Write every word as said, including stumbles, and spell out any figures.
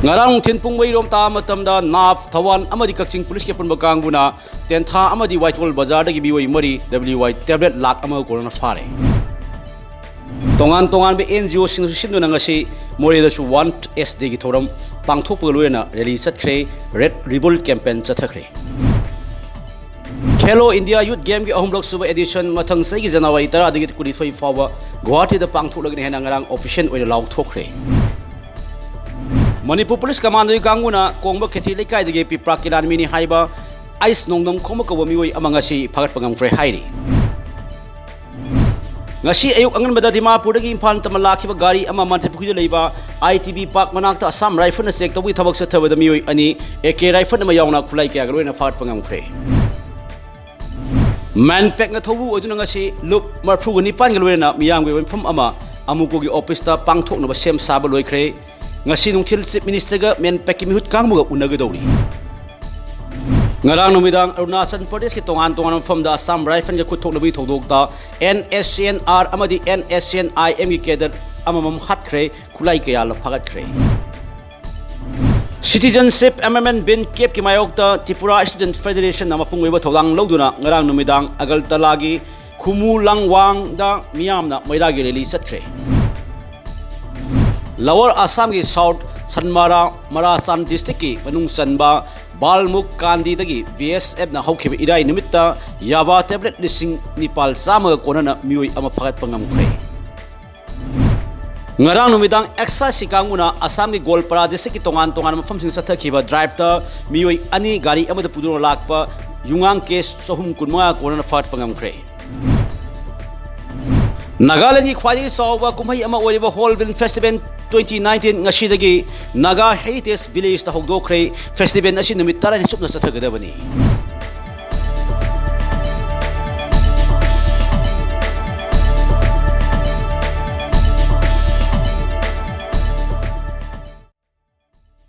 ꯉꯔꯥꯡ ꯅꯨꯡꯊꯤꯜ ꯄꯨꯡ ꯃꯔꯤꯔꯣꯝ ꯇꯥꯕ ꯃꯇꯝꯗ ꯅꯥꯞ, ꯊꯧꯕꯥꯜ ꯑꯃꯗꯤ ꯀꯛꯆꯤꯡ ꯄꯨꯂꯤꯁꯀꯤ ꯑꯄꯨꯟꯕ ꯀꯥꯡꯕꯨꯅ ꯇꯦꯟꯊꯥ ꯑꯃꯗꯤ ꯋꯥꯏꯇꯣꯜ ꯕꯖꯥꯔꯗꯒꯤ ꯃꯤꯑꯣꯏ ꯃꯔꯤ ꯗꯕ꯭ꯂꯤꯌꯨ ꯋꯥꯏ ꯇꯦꯕ꯭ꯂꯦꯠ ꯂꯥꯛ ꯑꯃꯒ ꯀꯣꯟꯅꯅ ꯐꯥꯔꯦ꯫ ꯇꯣꯉꯥꯟ ꯇꯣꯉꯥꯟꯕ ꯑꯦꯟ ꯖꯤ ꯑꯣꯁꯤꯡꯅꯁꯨ ꯁꯤꯟꯗꯨꯅ ꯉꯁꯤ ꯃꯣꯔꯦꯗꯁꯨ ꯋꯥꯟ ꯑꯦꯁ ꯗꯦꯒꯤ ꯊꯧꯔꯝ ꯄꯥꯡꯊꯣꯛꯄꯒ ꯂꯣꯏꯅꯅ ꯔꯦꯂꯤ ꯆꯠꯈ꯭ꯔꯦ, ꯔꯦꯗ ꯔꯤꯕꯜ ꯀꯦꯝꯄꯦꯟ ꯆꯠꯊꯈ꯭ꯔꯦ꯫ ꯈꯦꯂꯣ ꯏꯟꯗꯤꯌꯥ ꯌꯨꯠ ꯒꯦꯝꯒꯤ ꯑꯍꯨꯝꯂꯛ ꯁꯨꯕ ꯑꯦꯗꯤꯁꯟ ꯃꯊꯪ ꯆꯍꯤꯒꯤ ꯖꯅꯋꯥꯔꯤ ꯇꯔꯥꯗꯒꯤ ꯀꯨꯟꯅꯤꯊꯣꯏ ꯐꯥꯎꯕ ꯒꯨꯋꯥꯍꯥꯇꯤꯗ ꯄꯥꯡꯊꯣꯛꯂꯒꯅꯤ ꯍꯥꯏꯅ ꯉꯔꯥꯡ ꯑꯣꯐꯤꯁꯤꯌꯦꯜ ꯑꯣꯏꯅ ꯂꯥꯎꯊꯣꯛꯈ꯭ꯔꯦ꯫ ꯃꯅꯤꯄꯨꯔ ꯄꯨꯂꯤꯁ ꯀꯃꯥꯟꯗꯣꯒꯤ ꯀꯥꯡꯕꯨꯅ ꯀꯣꯡꯕ ꯈꯦꯇ꯭ꯔꯤ ꯂꯩꯀꯥꯏꯗꯒꯤ ꯄꯤꯄ꯭ꯔꯥ ꯀꯤꯂꯥꯟꯃꯤꯅꯤ ꯍꯥꯏꯕ ꯑꯥꯏꯁ ꯅꯣꯡꯗꯝ ꯈꯣꯡꯕ ꯀꯧꯕ ꯃꯤꯑꯣꯏ ꯑꯃ ꯉꯁꯤ ꯐꯥꯒꯠꯄ ꯉꯝꯈ꯭ꯔꯦ ꯍꯥꯏꯔꯤ꯫ ꯉꯁꯤ ꯑꯌꯨꯛ ꯑꯉꯟꯕꯗ ꯗꯤꯃꯥꯄꯨꯔꯗꯒꯤ ꯏꯝꯐꯥꯜ ꯇꯝꯅ ꯂꯥꯛꯈꯤꯕ ꯒꯥꯔꯤ ꯑꯃ ꯃꯟꯇ꯭ꯔꯤꯄꯨꯈ꯭ꯔꯤꯗ ꯂꯩꯕ ꯑꯥꯏ ꯇꯤ ꯕꯤ ꯄꯥꯔꯛ ꯃꯅꯥꯛꯇ ꯑꯁꯥꯝ ꯔꯥꯏꯐꯜꯅ ꯆꯦꯛ ꯇꯧꯕꯒꯤ ꯊꯕꯛ ꯆꯠꯊꯕꯗ ꯃꯤꯑꯣꯏ ꯑꯅꯤ ꯑꯦ ꯀꯦ ꯔꯥꯏꯐꯜ ꯑꯃ ꯌꯥꯎꯅ ꯈꯨꯠꯂꯥꯏ ꯀꯌꯥꯒ ꯂꯣꯏꯅꯅ ꯐꯥꯒꯠꯄ ꯉꯝꯈ꯭ꯔꯦ꯫ ꯃꯦꯟꯄꯦꯛꯅ ꯊꯧꯕꯨ ꯑꯣꯏꯗꯨꯅ ꯉꯁꯤ ꯂꯨꯞ ꯃꯔꯤꯐꯨꯒ ꯅꯤꯄꯥꯟꯒ ꯂꯣꯏꯅꯅ ꯃꯤꯌꯥꯝꯒꯤ ꯑꯣꯏꯕ ꯃꯤꯐꯝ ꯑꯃ ꯑꯃꯨꯀꯣꯒꯤ ꯑꯣꯐꯤꯁꯇ ꯄꯥꯡꯊꯣꯛꯅꯕ ꯁꯦꯝ ꯁꯥꯕ ꯂꯣꯏꯈ꯭ꯔꯦ꯫ ꯉꯁꯤ ꯅꯨꯡꯊꯤꯜ ꯆꯤꯐ ꯃꯤꯅꯤꯁꯇꯔꯒ ꯃꯦꯟꯄꯦꯛꯀꯤ ꯃꯤꯍꯨꯠ ꯀꯥꯡꯕꯨꯒ ꯎꯅꯒꯗꯧꯔꯤ꯫ ꯉꯔꯥꯡ ꯅꯨꯃꯤꯗꯥꯡ ꯑꯔꯨꯅꯥꯆꯜ ꯄ꯭ꯔꯗꯦꯁꯀꯤ ꯇꯣꯉꯥꯟ ꯇꯣꯉꯥꯟꯕ ꯃꯐꯝꯗ ꯑꯁꯥꯝ ꯔꯥꯏꯐꯜꯒ ꯈꯨꯠ ꯊꯣꯛꯅꯕꯒꯤ ꯊꯧꯗꯣꯛꯇ N S C N R ꯑꯃꯗꯤ ꯑꯦꯟ ꯑꯦꯁ ꯁꯤ ꯑꯦꯟ ꯑꯥꯏ ꯑꯦꯝꯒꯤ ꯀꯦꯗꯔ ꯑꯃꯃꯝ ꯍꯥꯠꯈ꯭ꯔꯦ, ꯈꯨꯠꯂꯥꯏ ꯀꯌꯥ ꯐꯥꯒꯠꯈ꯭ꯔꯦ꯫ ꯁꯤꯇꯤꯖꯟꯁꯤꯞ ꯑꯦꯃꯦꯟꯃꯦꯟ ꯕꯤꯜ ꯀꯦꯞꯀꯤ ꯃꯥꯌꯣꯛꯇ ꯇ꯭ꯔꯤꯄꯨꯔꯥ ꯁ꯭ꯇꯨꯗꯦꯟꯠ ꯐꯦꯗꯔꯦꯁꯟꯅ ꯃꯄꯨꯡ ꯑꯣꯏꯕ ꯊꯧꯗꯥꯡ ꯂꯧꯗꯨꯅ ꯉꯔꯥꯡ ꯅꯨꯃꯤꯗꯥꯡ ꯑꯒꯔꯇꯂꯥꯒꯤ ꯈꯨꯃꯨ ꯂꯥꯡꯋꯥꯡꯗ ꯃꯤꯌꯥꯝꯅ ꯃꯩꯔꯥꯒꯤ ꯔꯦꯂꯤ ꯆꯠꯈ꯭ꯔꯦ꯫ ꯂꯋꯔ ꯑꯁꯥꯝꯒꯤ ꯁꯥꯎꯠ ꯁꯟꯃꯥꯔꯥ ꯃꯔꯥꯁꯥꯟ ꯗꯤꯁꯇ꯭ꯔꯤꯛꯀꯤ ꯃꯅꯨꯡ ꯆꯟꯕ ꯕꯥꯜꯃꯨꯛ ꯀꯥꯟꯗꯤꯗꯒꯤ ꯕꯤ ꯑꯦꯁ ꯑꯦꯐꯅ ꯍꯧꯈꯤꯕ ꯏꯔꯥꯏ ꯅꯨꯃꯤꯠꯇ ꯌꯥꯕꯥ ꯇꯦꯕ꯭ꯂꯦꯠ ꯂꯤꯁꯤꯡ ꯅꯤꯄꯥꯜ ꯆꯥꯝꯃꯒ ꯀꯣꯟꯅꯅ ꯃꯤꯑꯣꯏ ꯑꯃ ꯐꯥꯒꯠꯄ ꯉꯝꯈ꯭ꯔꯦ꯫ ꯉꯔꯥꯡ ꯅꯨꯃꯤꯗꯥꯡ ꯑꯦꯛꯁꯥꯏꯖꯀꯤ ꯀꯥꯡꯕꯨꯅ ꯑꯁꯥꯝꯒꯤ ꯒꯣꯜꯄꯥꯔꯥ ꯗꯤꯁꯇ꯭ꯔꯤꯛꯀꯤ ꯇꯣꯉꯥꯟ ꯇꯣꯉꯥꯟꯕ ꯃꯐꯝꯁꯤꯡꯗ ꯆꯠꯊꯈꯤꯕ ꯗ꯭ꯔꯥꯏꯚꯇ ꯃꯤꯑꯣꯏ ꯑꯅꯤ ꯒꯥꯔꯤ ꯑꯃꯗ ꯄꯨꯗꯨꯅ ꯂꯥꯛꯄ ꯌꯨꯉꯥꯡ ꯀꯦꯁ ꯆꯍꯨꯝ ꯀꯨꯟꯃꯉꯥ ꯀꯣꯟꯅꯅ ꯐꯥꯒꯠꯄ ꯉꯝꯈ꯭ꯔꯦ꯫ ꯅꯥꯒꯥꯂꯦꯟꯒꯤ ꯈ꯭ꯋꯥꯏꯗꯒꯤ ꯆꯥꯎꯕ ꯀꯨꯝꯍꯩ ꯑꯃ ꯑꯣꯏꯔꯤꯕ ꯍꯣꯔꯟꯕꯤꯜ ꯐꯦꯁꯇꯤꯚꯦꯜ ꯇ꯭ꯋꯦꯟꯇꯤ ꯅꯥꯏꯟꯇꯤꯟ ꯉꯁꯤꯗꯒꯤ ꯅꯥꯒꯥ ꯍꯦꯔꯤꯇꯦꯖ ꯚꯤꯂꯦꯖꯇ ꯍꯧꯗꯣꯛꯈ꯭ꯔꯦ꯫ ꯐꯦꯁꯇꯤꯚꯦꯜ ꯑꯁꯤ ꯅꯨꯃꯤꯠ ꯇꯔꯥꯅꯤ ꯆꯨꯞꯅ ꯆꯠꯊꯒꯗꯕꯅꯤ꯫